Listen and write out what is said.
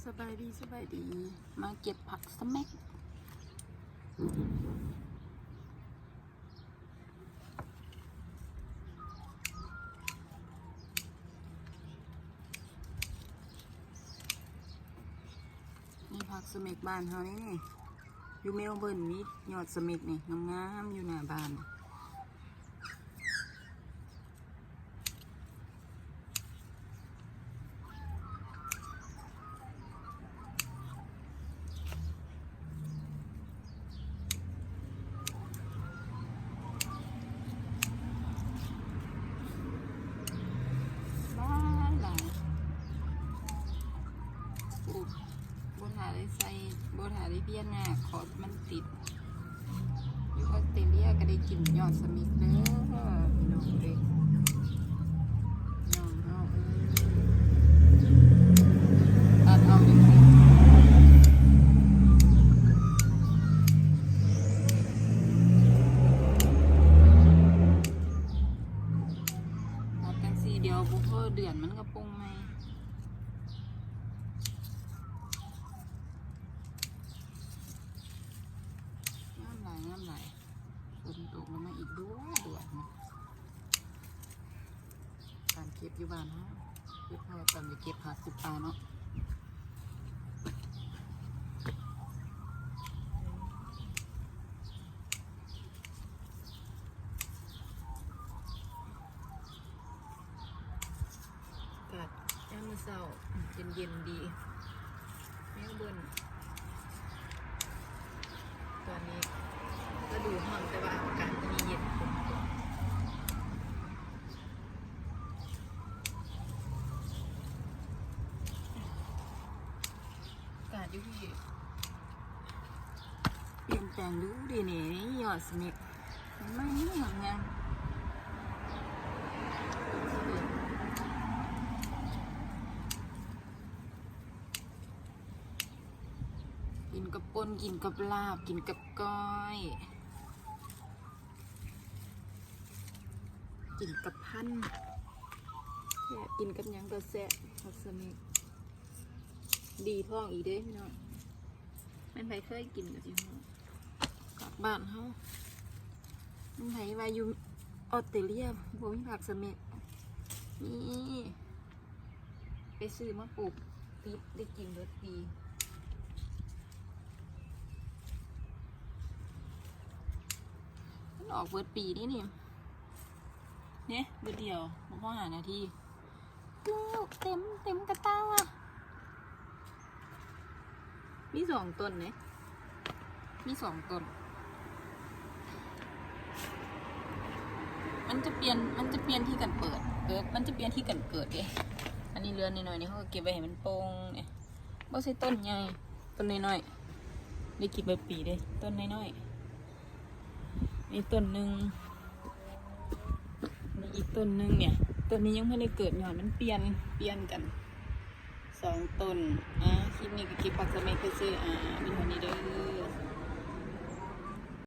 ສະບາຍດີ ສະບາຍດີ ມາເກັບຜັກສະເມັກ. ນີ້ຜັກສະເມັກບ້ານເຮົານີ້ ຢູ່ເມລເບີນມີຍອດສະເມັກນີ້ງາມໆ ຢູ່ໜ້າບ້ານ. ຫຼາຍໆ ປູກ ບໍ່ຖ້າໄດ້ໃສ່ ບໍ່ຖ້າໄດ້ພຽນຍາກ ເຄາະມັນຕິດ. ຢູ່ອອສເຕຣເລຍກໍໄດ້ກິນຍອດສະເມັກເດີ ພີ່ນ້ອງເອີຍ ນ້ອງເຮົາເອີຍ ຕັດເອົາຢູ່ ຕັດຈັ່ງຊີ້ ດຽວບໍ່ພໍເດືອນມັນກໍປົ່ງໃໝ່. ງາມຫຼາຍ ງາມຫຼາຍ ຝົນຕົກລົງມາອີກດ່ວນໆ ການເກັບຢູ່ບ້ານເຮົາ ເກັບເຮົາກໍຕ້ອງໄດ້ເກັບຜັກເກັບປາເນາະ. ອາກາດຍາມມື້ເຊົ້າເຢັນໆ ດີ ເມລເບີນ ຕອນນີ້ລະດູຮ້ອນ ແຕ່ວ່າອາກາດມື້ນີ້ເຢັນ ອາກາດຢູ່ພີ້ ປ່ຽນແປງດູດີນີ້ ຍອດສະເມັກ ມັນງາມໆ ກິນກັບປົ່ນ ກິນກັບລາບ ກິນກັບກ້ອຍ ກິນກັບພັນ ແຊບ ກິນກັບຫຍັງກໍແຊບ ຜັກສະເມັກ ດີທ້ອງອີກເດ້ພີ່ນ້ອງ. ແມ່ນໃຜເຄີຍກິນກໍຊິຮູ້ ຜັກບ້ານເຮົາ. ແມ່ນໃຜວ່າຢູ່ອອສເຕຣເລຍບໍ່ມີຜັກສະເມັກ ນີ້ ໄປຊື້ມາປູກ ຕິດ ໄດ້ກິນເບິດປີ ມັນອອກເບິດປີນີ້ນີ້ ເດ້ ເບິດດຽວ ບໍ່ພໍຫ້ານາທີ ລູກເຕັມ ເຕັມກະຕ່າ ມີສອງຕົ້ນເດ້ ມີສອງຕົ້ນ ມັນຈະປ່ຽນ ມັນຈະປ່ຽນທີ່ກັນເກີດ ເອີ ມັນຈະປ່ຽນທີ່ກັນເກີດເດ້. ອັນນີ້ເຫຼືອໜ້ອຍໆ ນີ້ ເຮົາກໍເກັບໄວ້ໃຫ້ມັນປົ່ງນີ້ ບໍ່ໃຊ່ຕົ້ນໃຫຍ່ ຕົ້ນນ້ອຍໆ ໄດ້ກິນເບິດປີເດ້ ຕົ້ນນ້ອຍໆ. ນີ້ຕົ້ນໜຶ່ງ ນີ້ອີກຕົ້ນໜຶ່ງເນຍ ຕົ້ນນີ້ຍັງບໍ່ໄດ້ເກີດ ຍອດມັນປ່ຽນ ປ່ຽນກັນສອງຕົ້ນ. ອາ ຄລິບນີ້ກໍເກັບຜັກສະເມັກຊື່ໆ ອາ ມີເທົ່ານີ້ເດີ.